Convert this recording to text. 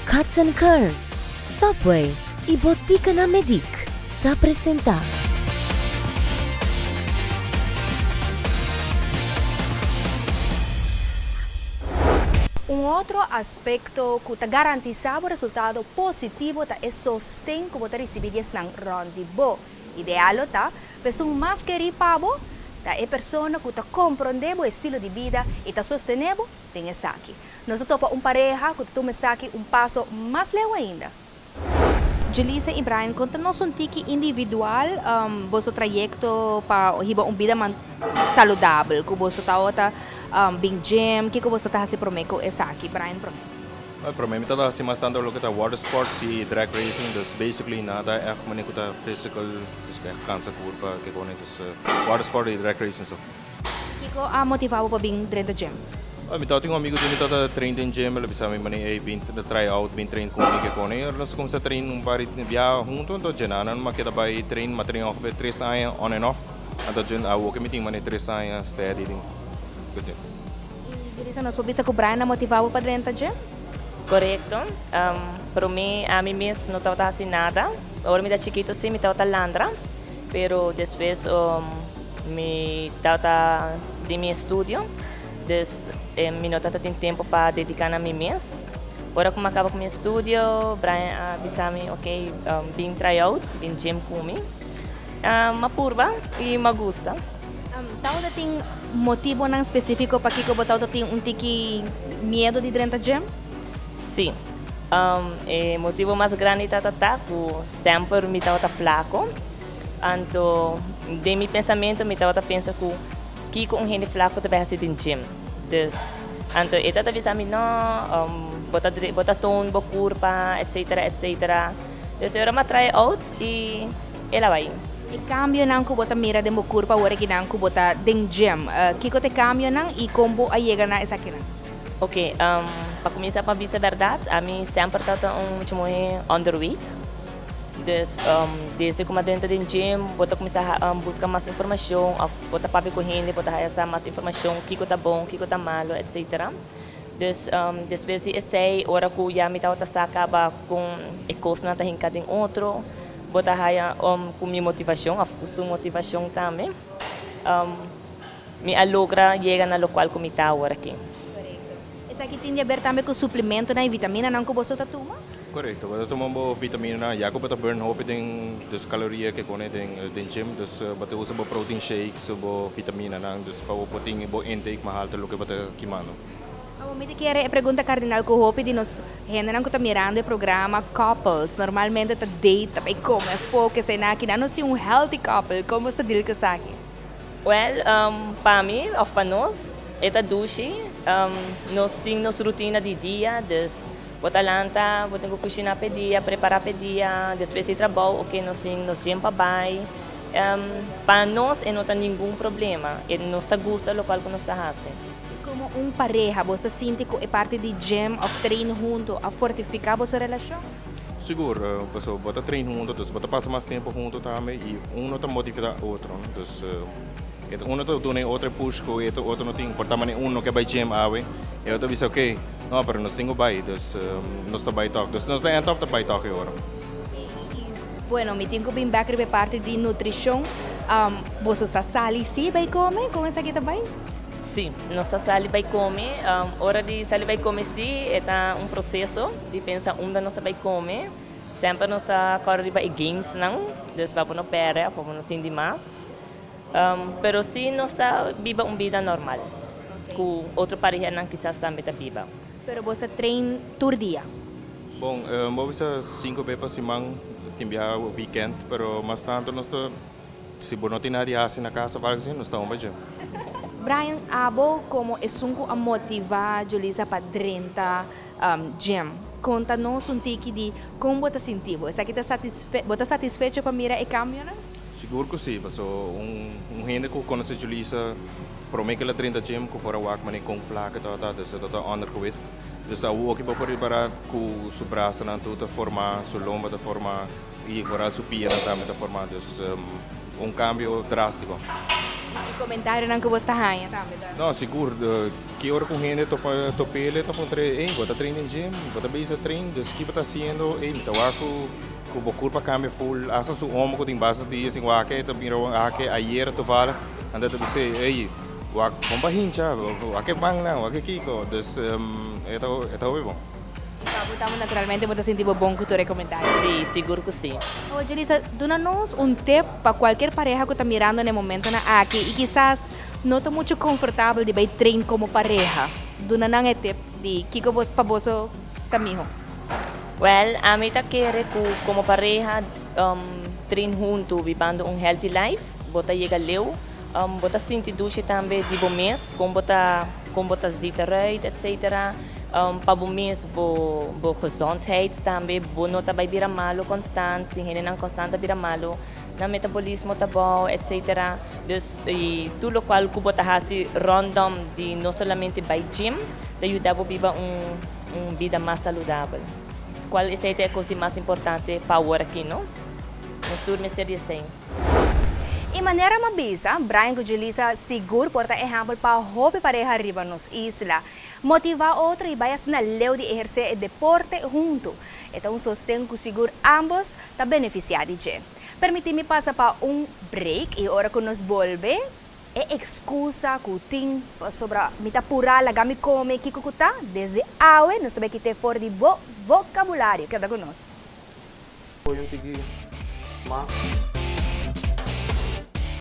Cuts and Curves, Subway y Botica na Medic ta presenta. Un otro aspecto cu ta garantisa bo resultado positivo ta e sosten cu bo ta ricibi di esnan rond di bo. Ideal lo ta pa esun mas kerí pa bo ta e persona cu ta comprende bo estilo di bida y ta sostene bo den esaki. Nos ta topa un pareha cu ta tuma esaki un paso mas leu ainda. Julissa y Brian, conta nos un tiki individual boso trayecto pa hiba un bida man saludabel, cu boso tawata bin gym, kico boso ta haci prome cu esaki? Brian prome. Well, prome mi tawata haci mas tanto loke ta water sports y drag racing, dus basically nada echt mane cu ta physical, dus cu echt cansa curpa, ke cone, dus water sport y drag racing so. Kiko a motiva bo pa bin drenta gym? Mi tabatin un amigo di mi tabata train den gym, el a bisa mi mane ey bin try out, bin train ku mi ke kone. Ora nos a kuminsá train un par di bia huntu, anto dje nan mi a keda bai train, mi a train ongeveer tres aña on and off, anto dje awo ke mi tin mane tres aña steady den ku gym. I Julissa nos por bisa ku Brian a motiva bo pa drenta gym? Korekto, promé ami mes no tabata hasi nada, ora mi ta chikito si mi tabata landra, pero despues Mi tabata den mi estudio, dus mi no tabata tin tempo pa dedica na mi mes. Ora cu mi a caba cu mi estudio, Brian a bisa mi, ok, bin try out, bin gym cu mi. Mi a purba y mi a gusta. Tabata tin motibonan specifico pakico bo tabata tin un tiki miedo di drenta gym? Si. E motibo mas grandi tabata ta cu semper mi tabata flaco. Anto den mi pensamentu mi tabata pensa ku kiko un hende flaku ta bai hasi den gym. Dus anto e tabata bisa mi no bo ta bo ta toon bo kurpa etcetera etcetera. Dus e ora mi a try out i el a bai. E kambionan ku bo ta mira den bo kurpa awor akinan ku bo ta den gym, kiko ta e kambionan i kon bo a yega na esakinan? Oke, pa kuminsá pa bisa bèrdat ami semper tabata un mucha muhé underweight. Dus desde ku mi a drenta den gym bo ta kuminsá buska mas informashon òf bo ta papia ku hende bo ta haya sa mas informashon kiko ta bon kiko ta malo etsetera. Dus despues di esei ora ku ya mi tabata sa kaba kon e kosnan ta hinka den otro bo ta haya ku mi motivashon òf ku su motivashon tambe mi a logra yega na lokual ku mi ta awor aki. Korekto. Esaki tin di aber tambe ku suplementonan i vitaminanan ku boso ta tuma? Korekto, bo ta tuma bo vitaminanan ya ku bo ta burn hopi den dus kaloria ke kone den den gym, dus bo ta usa bo protein shakes, bo vitaminanan, dus pa bo por tin bo intake mas alto loke bo ta kimando. Awor mi ta kere e pregunta kardinal ku hopi di nos hendenan ku ta mirando e programa couples normalmente ta date ta bai kome afó kesei nan aki nan nos tin un healthy couple kon bo sta deal ku esaki? Well, pa mi of pa nos e ta dushi, nos tin nos rutina di dia, dus Bo ta lanta, bo tin ku kushiná p'e dia, prepará p'e dia, despues di trabou oke nos tin nos gym pa bai. Pa nos e no ta ningun problema, e nos ta gusta lokual ku nos ta hasi. Komo un pareha bo sa sinti ku e parti di gym òf train huntu a fortifiká boso relashon? Sigur, pasobra bo ta train huntu, dus bo ta pasa mas tempu huntu tambe i uno ta motivá otro. Dus E ta uno ta duna e otro e push ku e otro no tin. Por ta manera uno no ke bai gym awe, e otro ta bisa ok, no pero nos tin ku bai, dus nos ta bai tòg. Dus nos ta end up ta bai tòg e ora. I bueno, mi tin ku bin bèk riba e parti di nutrishon. Boso sa sali sí bai kome? Kon esaki ta bai? Sí, nos ta sali bai kome. Ora di sali bai kome sí e ta un proseso di pensa unda nos ta bai kome. Semper nos ta kòrda riba e gamesnan, dus pa bo no pèrdè òf pa bo no tin di mas. Pero si nos ta biba un bida normal ku otro parehanan kisas tambe ta biba. Pero bo sa train tur dia? Bon, bo bisa sinku be pa siman, tin biaha weekend, pero mas tantu nos ta, si bo no tin nada di hasi na kas of algu asina, nos ta un pa gym. Brian, abo komo esun ku a motiva Julissa pa drenta gym, konta nos un tiki di kon bo ta sinti bo. Esaki ta satisfe, bo ta satisfecho pa mira e kambionan? Sigur ku si, paso un un hende ku konosé Julissa promé ku el a drenta gym ku por a wak manera kon flak e tabata, dus e tabata ondergewicht. Dus awoki bo por ripará ku su brasanan tur ta formá, su lomba ta formá i vooral su pianan tambe ta formá. Dus un kambio drástiko. E comentarionan cu bo ta haya tambe ta? No, sigur. Ki ora cu hende topa topele ta puntra, "Ey, bo ta train den gym? Bo ta bezig train? Dus kico bo ta haciendo? Ey, mi ta wak cu bo curpa cambia full." Hasta su omo cu tin basta dia sin wak ta mira wak ayera toevallig. Anto ta bisa, "Ey, wak con bo a hincha? Wak e mannan, wak e kico." Dus e ta e ta hopi bon. Y pa bo tambe naturalmente bo ta sinti bo bon cu tur e comentario. Si, sigur cu si. Awo Jelisa, duna nos un tip pa cualkier pareha cu ta mirando na e momentonan aki y kisas no ta mucho comfortabel di bay train como pareha. Duna nan e tip di kico bos pa boso ta miho. Well, ami ta kere cu como pareha train hunto bibando un healthy life, bo ta yega leu, bo ta sinti dushi tambe di bo mes, con bo ta ziet eruit, etc. Pa bo mes bo gezondheid tambe, bo no ta bay bira malo constant, tin hendenan constant ta bira malo, nan metabolismo ta abou, etc. Dus y tur locual cu bo ta haci rondom di no solamente bay gym, ta yuda bo biba un bida mas saludabel. Cual esey ta e cos mas importante pa awor aki, no? Nos tur mester di esey. E manera m'a bisa, Brian cu Julissa sigur por ta ehempel pa hopi pareha riba nos isla. Motiva otro y bay asina leu di eherce e deporte hunto. E ta un sosten cu sigur ambos ta beneficia di dje. Permiti mi pasa pa un break y ora cu nos bolbe, e excusa cu tin sobre "mi ta pura, laga mi come", kico cu ta, desde awe nos tambe kita for di bo vocabulario. Keda cu nos. Foi um tiki smaak.